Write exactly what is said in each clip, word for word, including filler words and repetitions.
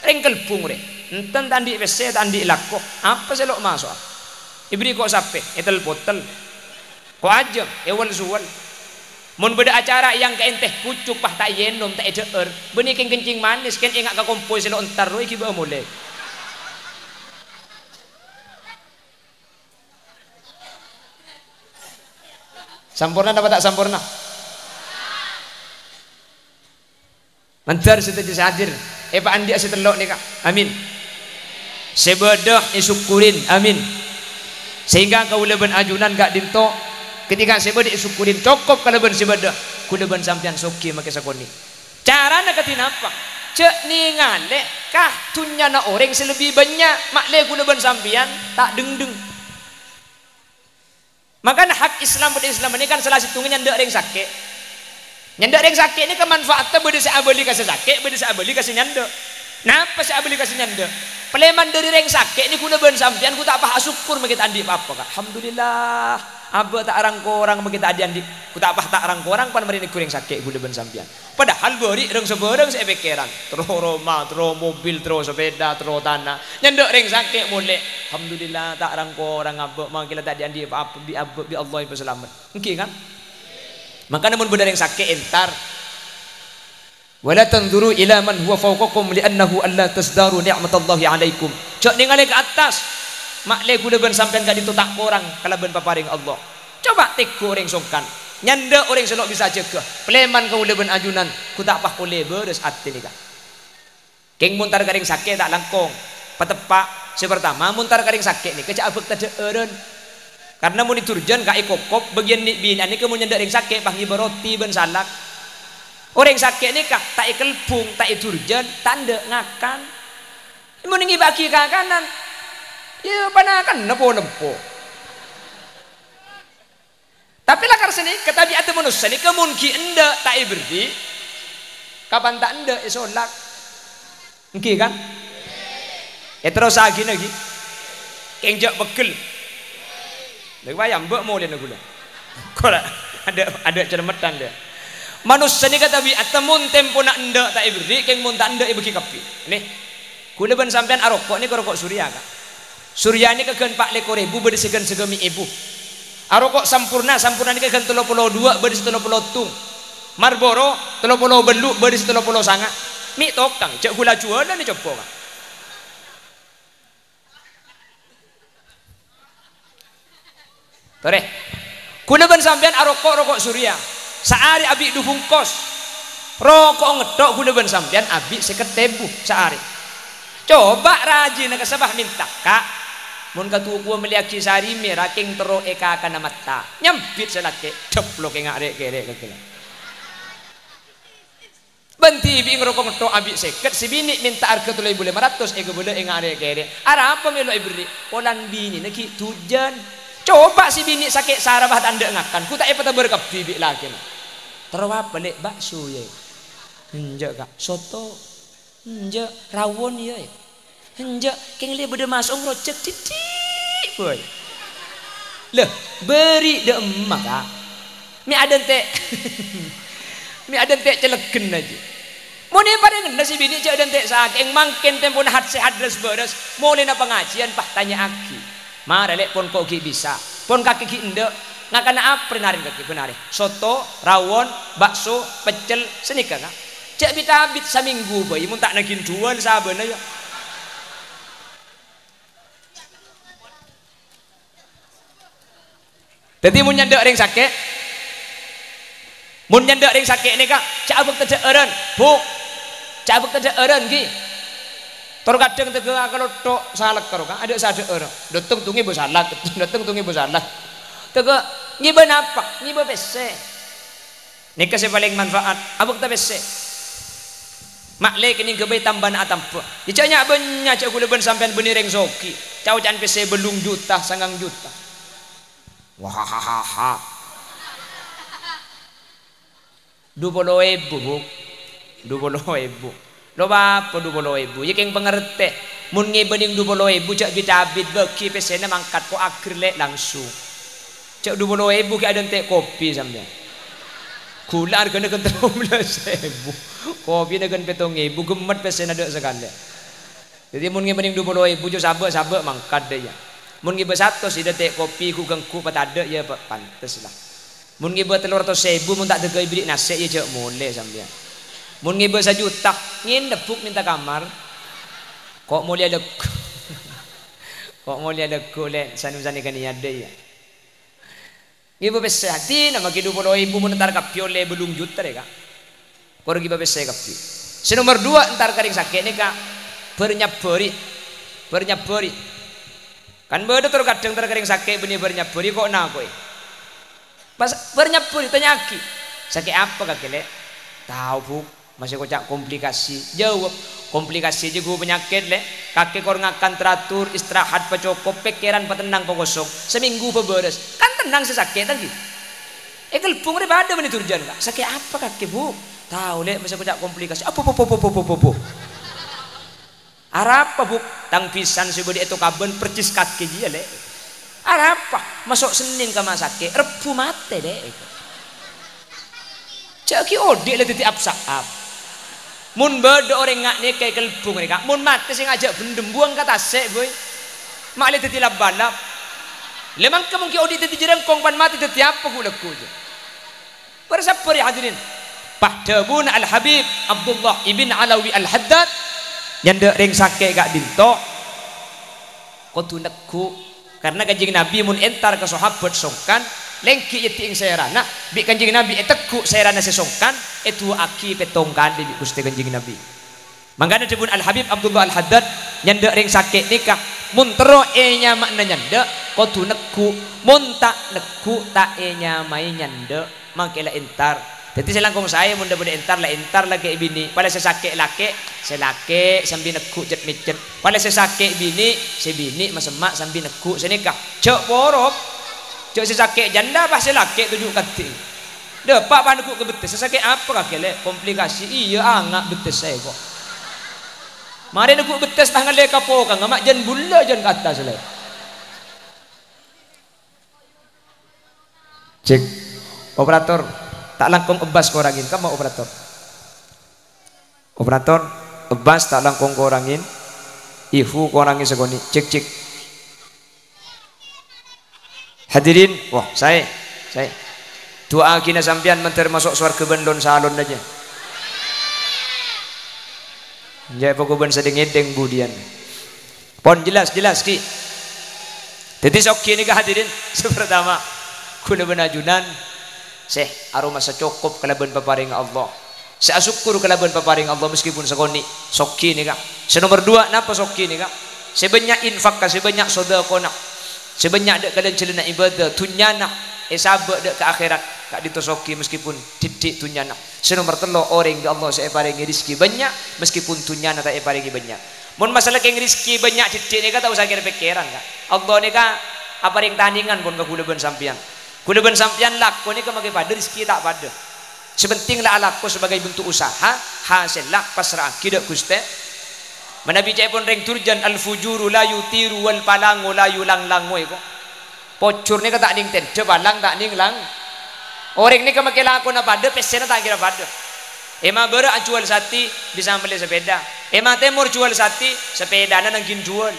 Rèng kalbung rè. Enten ta' andi' pèssè, ta' andi' lako. Apa sè lo' maso'a? Èberri' ko' sapè, ètel-potel. Ko' ajâm, èwel-suwel. Mon bâdâ acara èyangka'è tèh pucuk, pas ta' èyènom, ta' èdhâ'âr. Bânnè kèng kencing manis, kèng enga' ka kompoy sè lo' entar rowa èghibâ'â molè. Samporna napa ta' samporna? Mandhâr sadhâjâ sè hadir, èpaandi'â sè tello' nèka. Amin. Sè bâdâ èsokkorin. Amin. Sehingga kaulâ bân ajunan ka'dinto, ketika sè bâdâ èsokkorin, cokop kalabân sè bâdâ, kaulâ bân sampèyan soghi makè sakonè'. Carana kadhi napa? Jhâ' nèngalè ka dhunnyana orèng sè lebbi bânnya', ma'lè kaulâ bân sampèyan ta' dhengdheng. Makana hak Islam bâdâ Islam nèka kan sala sèttongnga nyandhâ' rèng sakè'. Nyandhâ' rèng sakè' nèka manfaatta bâdâ sè abâli ka sè sakè', bâdâ sè abâli ka sè nyandhâ'. Napa sè abâli ka sè nyandhâ'? Palèman dâri rèng sakè' nèko kaulâ bân sampèyan ghu ta' pas asokkor makè ta' andi' pa-apa, Ka'. Alhamdulillah, abâ' ta' rang-korang makè ta' andi'-andi', ghu ta' pas ta' rang-korang pan marè neggu' rèng sakè' kaulâ bân sampèyan. Padahal bâri' rèng-sabârâng sè èpèkkèran. Terro roma, terro mobil, terro sepeda, terro tana. Nyandhâ' rèng sakè' molè. Alhamdulillah, ta' rang-korang abâ', mangkèla ta' andi'-andi' pa-apa, bi' abâ', bi' Allah èpasalamet. Ènggi, kan? Makana mon bâdâ rèng sakè' entar. "Wa la tanzuru ila man huwa fawqakum li'annahu alla tazdaru ni'matallahi 'alaikum." Jhâ' nèngalè ka attas. Ma'lè kaulâ bân sampèyan ka'dinto ta' korang kalabân paparèng Allah. Coba tèngghu orèng songkan. Nyandhâ' orèng sè lo' bisa jâgâ. Palèman kaulâ bân ajunan, ghu ta' pas ollè bârâs atè nèka. Kèng montar ka rèng sakè' ta' langkong. Pateppa', sè partama, montar ka rèng sakè' nèka jhâ' abhâkta dhâ'ârân. Karna mon èdurjân ka èkokop, bâgiyân nè'-binè'an nèka mon nyandhâ' rèng sakè' pas ngibâ roti bân salak. Orèng sakè' nèka ta' èkelbung, ta' èdurjân, ta' endâ' ngakan. Mon ngibâ'aghi kakanan, iyâ panakanna po-lempo. Tapè lakar sanèka, tabi'atta manossa nèka mon ghi' endâ' ta' èberri', kapan ta' endâ' èsolak. Ènggi, kan? Èterrossaghina ghi. Kèng jhâ' peggel. Lha, wayah mbâ' molèna ghulâ. Kora, adâ', adâ' cermetan, lè. Manossa nèka tabi'atta mon tempona endâ' ta' èberri', kèng mon ta' endâ' èbâghi kabbhi. Nè. Ghulâ bân sampèyan aroko' nèka roko' Surya, Ka'. Surya nèka ghân pa' lèkor èbu, bâdâ sè ghân sagâmè' èbu. Aroko' Sampoerna, Sampoerna nèka ghân tello polo duwâ', bâdâ sè tello polo tong. Marlboro, tello polo bâllu', bâdâ sè tello polo sanga'. Mè' tokang, jhâ' ghulâ juwâlân ècoba, Ka'. Torè. Ghulâ bân sampèyan aroko' roko' Surya. Saarè abi' du bungkos. Roko'na ngettok ghulâ bân sampèyan abi' sèket èbu saarè. Coba rajina ka sabâ mènta, "Ka', mon ka tokowa mellèyaghi sarè mèra kèng terro èkakana matta." Nyambit sè lakè', dheplok enga' rè'-kèrè' ka ghellâ'. Bân dhibi' ngaroko' ngettok abi' sèket, sè binè' mènta arghâ tello èbu lèma ratos èkabâlâ enga' rè'-kèrè'. Arapa mèlo èberri'? Polana binèna ghi' dhujân. Coba sè binè' sakè' sara bâ ta' endâ' ngakan, ghu ta' èpatabâr kabbhi bi' lakèna. Terro apa, Lè'? Bakso, yâ? Enjâ', Ka'. Soto? Enjâ'. Rawon, yâ? Enjâ', kèng lè bâdâ maso' ngrojhâk dhiddhi', boy. Lha, bâri' dâ' emma, Ka'. Mè' adântè', mè' adântè' cèlègghân ajiyâ. Mon èparèngana sè binè' jhâ' adântè' sakèng mangkèn tempona hat-sèhat ras-bârâs, molèna pangajiyân pas tanya'aghi. Mara, Lè', pon ko' ghi' bisa. Pon kakè ghi' endâ'. Ngakana apa rè narèng kakè bân arè? Soto, rawon, bakso, peccel, sanèka, Ka'. Jhâ' bit-abit samènggu bhâi, mon ta' naghin duwân sabâna, yâ. Dhâddhi, mon nyandhâ' rèng sakè', mon nyandhâ' rèng sakè' nèka, jhâ' abhâkta dhâ'ârân, Bu'. Jhâ' abhâkta dhâ'ârân, ghi. Tor kadhâng tèghâ akalotho' salak karo, Ka', adâ' sadhâ'âr. Dâteng tongè bâ salak, dâteng tongè bâ salak. Tèghâ ngibâ napa? Ngibâ pèssè. Nèka sè palèng manfaat, abhâkta pèssè. Ma'lè kènèng ghâbây tambâna atambâ. Yâ, jhâ' nya'-bânnya', jhâ' ghulâ bân sampèyan bânnè rèng soghi. Ca'-oca'an pèssè bâllung juta, sangang juta. Wahahaha. Du polo èbu, Bu'. Du polo èbu. Lo' bâ' apa du polo èbu? Yâ kèng pangartè. Mon ngibâ nèng du polo èbu jhâ' bit-abit, bâgi pèssèna mangkat ko' aghâr, Lè', langsung. Jhâ' du polo èbu ghi' adântè' kopi sampèyan. Ghulâ arghâna ghân tello bellâs èbu. Kopina ghân pèttong èbu, ghemmet pèssèna dâ' sakalè. Dhâddhi, mon ngibâ nèng dupolo èbu, jhâ' sabâ'-sabâ' mangkat, iyâ. Mon ngibâ satos, iyâ, tè' kopi, ghu-, ganggu, padâ', iyâ, pa-, pantes, la. Mon ngibâ tello ratos èbu, mon ta' dâgâi bâli' nasè', iyâ, jhâ' molè sampèyan. Mon ngibâ sajuta, ngènep, Bu', mènta kamar. Ko' molèya lagghu'. Ko' molèya lagghu', Lè', san-, sanèka niyadda, iyâ. Ngibâ pèssè, dhina maghi dupolo èbu, mon entar kabbhi ollè bâllung juta rè, Ka'. Kor ngibâ pèssè kabbhi. Sè nomer duwâ', entar ka rèng sakè' nèka, bâr-nyabbâri. Bâr-nyabbâri. Kan bâdâ tor kadhâng entar ka rèng sakè' bânnè bâr-nyabbâri, ko' nako'è. Pas bâr-nyabbâri, tanya'aghi, "Sakè' apa kakè, Lè'?" "Tao, Bu'." Masè koca' komplikasi. Jâwâb, "Komplikasi jâ ghu panyakèt, Lè'. Kakè kor ngakan teratur, istirahat pacokop, pèkkèran patennang pakosong. Samènggu pabârâs. Kan tennang sè sakè', ta' ghi?" È Kelbung rè padâ bânnè Durjan, Ka'. "Sakè' apa kakè, Bu'?" "Tao, Lè', masè koca' komplikasi." "Apa, apa, apa?" "Arapa, Bu'?" "Tang bhisan sè bâdâ è tokabân perjis kakè jiyâ, Lè'." "Arapa?" "Maso' Sennèn ka ma' sakè', Rebbhu matè, Lè'." Jâ' ghi' odi' la dhâddhi ap-saap. Mon bâdâ orèng nga' nèka è Kelbung rè, Ka', mon matè sè ngajhâk bhendhem buwâng ka tasè', boy. Ma' la dhâddhi lap-balap. La mangka mon ghi' odi' dhâddhi jhârângkong pan matè dhâddhi apa ghu'-lagghu' jâ? Bâr-sabbhâr, yâ, hadirin. Pas dhâbuna Al-Habib Abdullah ibn Alawi Al-Haddad, nyandhâ' rèng sakè' ka'dinto kodhu negghu'. Karna Kanjeng Nabi mon entar ka sahabat songkan, lèngghi' èdhi'eng sèrana, bi' Kanjeng Nabi ètegghu' sèrana sè songkan, èdu'aaghi pèttong kalè bi' Ghustè Kanjeng Nabi. Mangkana dhâbuna Al-Habib Abdullah Al-Haddad, nyandhâ' rèng sakè' nèka, mon terro è nyamana nyandhâ', kodhu negghu', mon ta' negghu', ta' ènyamaè nyandhâ', mangkè la entar. Dhâddhi sè langkong saè mon dhâ-, bâdâ entar, la entar lakè' binè', palèng sè sakè' lakè', sè lakè' sambi negghu' cèt-mèccèt, palèng sè sakè' binè', sè binè' masemma' sambi negghu' sè nèka. Jhâ' porop, jhâ' sè sakè' janda, pas sè lakè' toju' kadhi. Dâpa' panegghu' ka bettessa, "Sakè' apa kakè, Lè'?" "Komplikasi." "Iyâ, anga' bettessa, ko'." Marè negghu' bettessa pas ngallè ka pokangnga, ma' jân bulâ jân ka attas, Lè'. Cek. Operator, ta' langkong ebbas korangin, kamma operator? Operator, ebbas ta' langkong korangin. Ihu korangin sakonè'. Cek, cek. Hadirin, wah, saè, saè. Du'aaghina sampèyan mandhâr maso' sowarghâ bân lon-salonna jâ. Jâ' poko bân sadheng-ngèdheng budiyân. Pon jelas, jelas, ghi. Dhâddhi soghi nèka, hadirin, sè partama, kaulâ bân ajunan sè aromasa cokop kalabân paparèngnga Allah. Sè asokkor kalabân paparèngnga Allah meskipun sakonè', soghi nèka. Sè nomer duwâ', napa soghi nèka? Sè bânnya' infakka, sè bânnya' sodakona, sè bânnya' dâ' ka lan-jhâlânna ibadah, dhunnyana èsabâ' dâ' ka akhèrat. Ka'dinto soghi meskipun dhiddhi' dhunnyana. Sè nomer tello', orèng bi' Allah sè èparèngè rizki bânnya' meskipun dhunnyana ta' èparèngè bânnya'. Mon masala kèng rizki bânnya' dhiddhi' nèka ta' osa kèr-pèkkèran, Ka'. Allah nèka aparèng tanèngan pon ka kaulâ bân sampèyan. Kaulâ bân sampèyan lako nèka makè padâ, rizki ta' padâ. Sè penting la alako sebagai bentuk usaha, hasèlla pasra'aghi dâ' Ghustè. Manabi ca'èpon rèng Durjan, "Al-fujuru la yutiru wal palangu la yulanglangu," èko. Pojhur nèka ta' nèng tèndhâ, palang ta' nèng lang-, orèng nèka makè lakona padâ, pèssèna ta' kèra padâ. È ma' bârâ' ajhuwâl satè, bisa mellè sapèda. È ma' tèmor jhuwâl satè, sapèdana nangghing jhuwâl.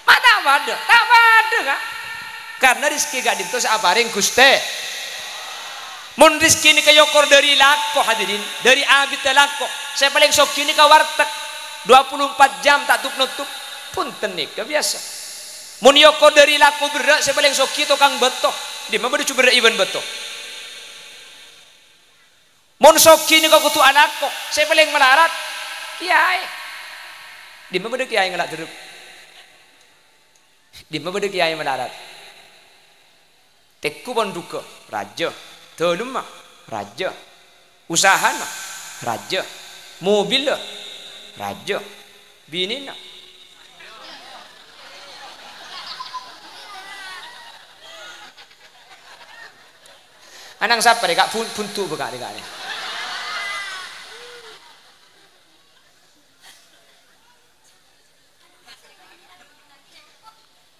Ma' ta' padâ, ta' padâ, Ka'. Karna rizki ka'dinto sè aparèng Ghustè. Mon rizki nèka èokor dâri lako, hadirin, dâri abiddhâ lako, sè palèng soghi nèka warteg, dua puluh empat jam ta' tup-notup. Bhunten nèka biyasa. Mon èokor dâri lako berrâ', sè palèng soghi tokang bâto. Dimma bâdâ jhu berrâ' èbân bâto? Mon soghi nèka kodhu alako, sè palèng malarat, kèyaè. Dimma bâdâ kèyaè ngala' dherrep? Dimma bâdâ kèyaè malarat? Tèngghu pondhughâ, rajâ. Dâlemma, rajâ. Usahana, rajâ. Mobilla, rajâ. Binèna. Anang sapa rè, Ka'? Bun-, buntu bâ, Ka', rè, Ka', rè.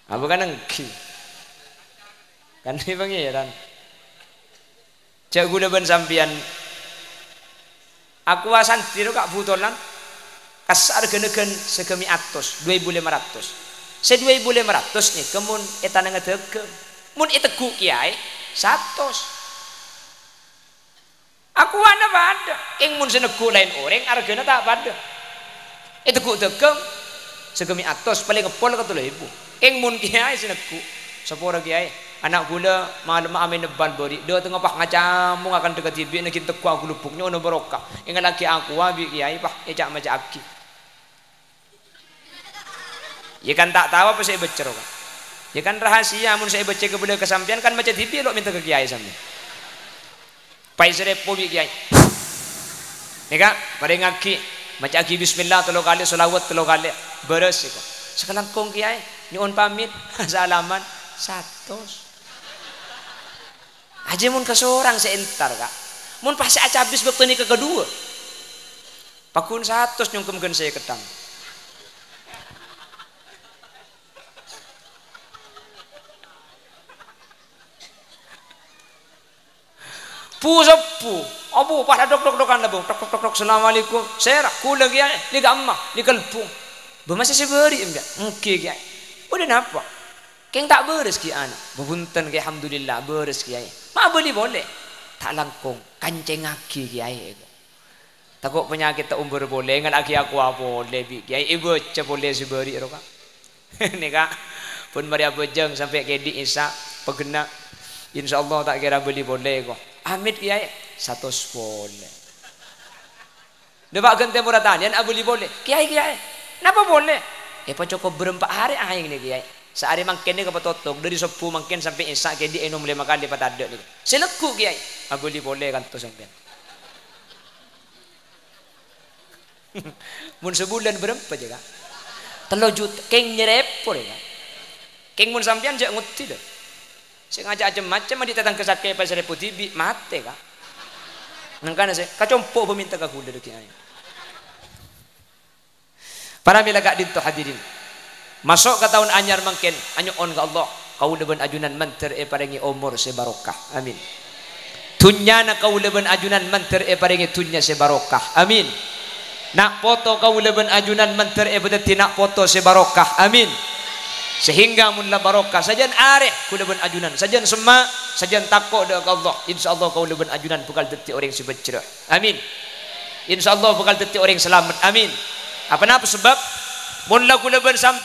Apa kan engghi? Kan ini Pangèran. Jhâ' kaulâ bân sampèyan. Aku asandhi ro, Ka', butolan. Kassa' arghâna ghân sagâmè' atos, dua èbu lèma ratos. Sè dua èbu lèma ratos nèka mon ètanangnga dhâghâng. Mon ètegghu' kèyaè, satos. Akowana padâ. Kèng mon sè negghu' laèn orèng, arghâna ta' padâ. Ètegghu' dhâghâng, sagâmè' atos, palèng èpol ka tello èbu. Kèng mon kèyaè sè negghu', sapora kèyaè. Ana' ghulâ malemma amèn ebbal bâri', dâtengnga pas ngacamong akantha kadhibi' nèng ghi' tegghu' aghulubuk, nyo'ona barokah. Èngallaghi akowa bi' kèyaè, pas èca'-maca'aghi. Yâ kan ta' tao apa sè èbâca, ro, Ka'? Yâ kan rahasia, mon sè èbâca kabâlâ ka sampèyan kan maca dhibi' lo' mènta ka kèyaè sampèyan. Paèsèrèpo bi' kèyaè. Nèka, parèngaghi, maca'aghi bismillah tello kalè, sholawat tello kalè. Bârâs èko. Sakalangkong kèyaè, nyo'on pamit, salaman, satos. Ajâ mon kasorang sè entar, Ka'. Mon pas sè acabis bâkto nèka kadhuwâ. Pagghun satos nyongkem ghân sèkettan. Bu-sebbu, abu, pas dhok-dhok-dhokan labbung. Tok, tok, tok, tok, "Assalamualaikum." "Sèra?" "Ghulâ, Kèyaè, nèka emma, nèka lebbung." "Bâ, masa sè bâri', Mbak?" "Èngghi, Kèyaè." "Bâdâ napa?" "Kèng ta' bârâs, Kèyaè." "Bhunten, Kèyaè, alhamdulillah, bârâs, Kèyaè." "Ma' abâli polè." "Ta' langkong, kancèngaghi, Kèyaè." Tako' panyakèddhâ ombâr polè, ngalla'aghi akowa polè bi' kèyaè, èbâca polè sè bâri', ro, Ka'. Nèka, pon marè abhâjâng sampè' kèdhi' Isya, pagghâna. Insyaallah ta' kèra abâli polè, ko. Amit, Kèyaè, satos polè. Dâpa' ghântè mora tanèyan abâli polè. "Kèyaè, Kèyaè, napa polè?" "Èpacokop bârâmpa arè aèng nè, Kèyaè. Saarè mangkèn nèka patottok, dâri sobbhu mangkèn sampè' Isya kèdhi' ènom lèma kalè patadâ' nèka." "Sè legghu', Kèyaè." "Abâli polè kantos sampèyan." Mon sabulân bârâmpa jâ, Ka'? Tello juta. Kèng nyerèpo rè, Ka'. Kèng mon sampèyan jâ' ngoddhi, lho. Sè ngaca' cem-macem, andi' tatangghâ sakè' pas rèpo dhibi', matè, Ka'. Mangkana sè kacompo' bâ mènta ka ghulâ dhâggi' aèng. Para mèla ka'dinto hadirin. Maso' ka taon anyar mangkèn, anyo'on ka Allah, kaulâ bân ajunan mandhâr èparèngè omor sè barokah. Amin. Dhunnyana kaulâ bân ajunan mandhâr èparèngè dhunnya sè barokah. Amin. Na' poto kaulâ bân ajunan mandhâr èpadhâddhi na' poto sè barokah. Amin. Sehingga mon la barokah, sajân arè kaulâ bân ajunan, sajân semma', sajân tako' dâ' ka Allah, insyaallah kaulâ bân ajunan bhâkal dhâddhi orèng sè bhâjjhrâ. Amin. Insyaallah bhâkal dhâddhi orèng salamet. Amin. Apa napa sebab? Mon la kaulâ bân sampè-